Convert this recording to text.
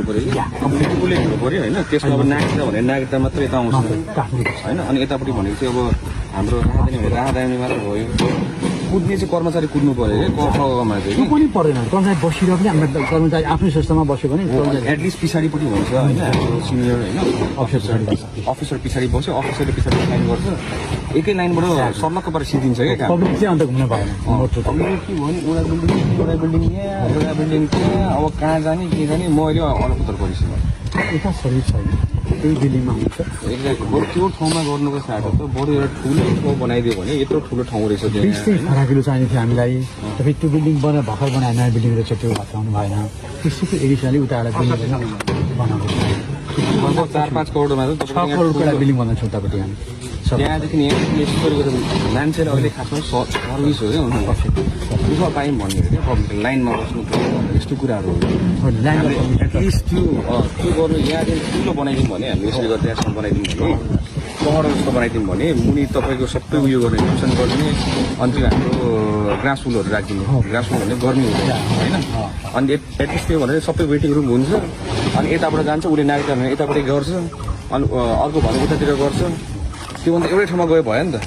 पऱ्यो कि कम्प्लिटली हिँड्नु पऱ्यो होइन। त्यसको अब नागरिकता भने नागरिकता मात्र यता आउँछ होइन। अनि यतापट्टि भनेको चाहिँ अब हाम्रो राहदानी मात्र भयो। कुद्ने चाहिँ कर्मचारी कुद्नु पऱ्यो कि कमा चाहिँ त्यो पनि पर्दैन। कर्मचारी बसेर पनि हाम्रो कर्मचारी आफ्नै संस्थामा बस्यो भने एटलिस्ट पछाडिपट्टि हुन्छ होइन। सिनियर होइन अफिसर पछाडि बस्यो, अफिसरले पछाडि लाइन गर्छ, एकै लाइनबाट सर्लक्क पारेर सिद्धिन्छ क्या। पब्लिक चाहिँ अन्त घुम्न पाएन। के भयो एउटा बिल्डिङ यहाँ एउटा बिल्डिङ त्यहाँ, अब कहाँ जाने के जाने म अहिले अलपत्र परिसक्यो। यता सर्भिस छैन, त्यही बिल्डिङमा हुन्छ। एक्ज्याक्टली बरु त्यो ठाउँमा गर्नुको साटो त बरु एउटा ठुलो ठाउँ बनाइदियो भने यत्रो ठुलो ठाउँ रहेछ त्यस्तै फराकिलो चाहिने थियो हामीलाई। तपाईँ त्यो बिल्डिङ भर्खर बनायो, नयाँ बिल्डिङ रहेछ, त्यो हटाउनु भएन। त्यस्तोको एडिसनली उता एउटा बिल्डिङ बनाएको लगभग 4-5 करोडमा त 6 करोडको एउटा बिल्डिङ बनाउँछ उतापट्टि हामी। त्यहाँदेखि यहाँ यस्तो गरेको मान्छेले अहिले खासमा सर्भिस हो क्या दुःख पायौँ भन्ने हो क्या। पब्लिक लाइनमा बस्नु यस्तो कुराहरू हो। एटलिस्ट त्यो गर्नु यहाँदेखि ठुलो बनाइदिउँ भने हामीले यसले गर्दा त्यहाँसम्म बनाइदिउँ भने सहर जस्तो बनाइदिउँ भने मुनि तपाईँको सबै उयो गर्ने ट्युसन गर्ने, अनि त्यो हाम्रो ग्रास फुलहरू राखिदिने। ग्रास फुल भने गर्मी हुँदैन होइन। अनि एटलिस्ट त्यो भनेर सबै वेटिङ रुम हुन्छ। अनि यताबाट जान्छ उसले नागरिकता भने यतापट्टि गर्छ, अनि अर्को भने उतातिर गर्छ। त्यो भन्दा एउटै ठाउँमा गयो भयो नि त।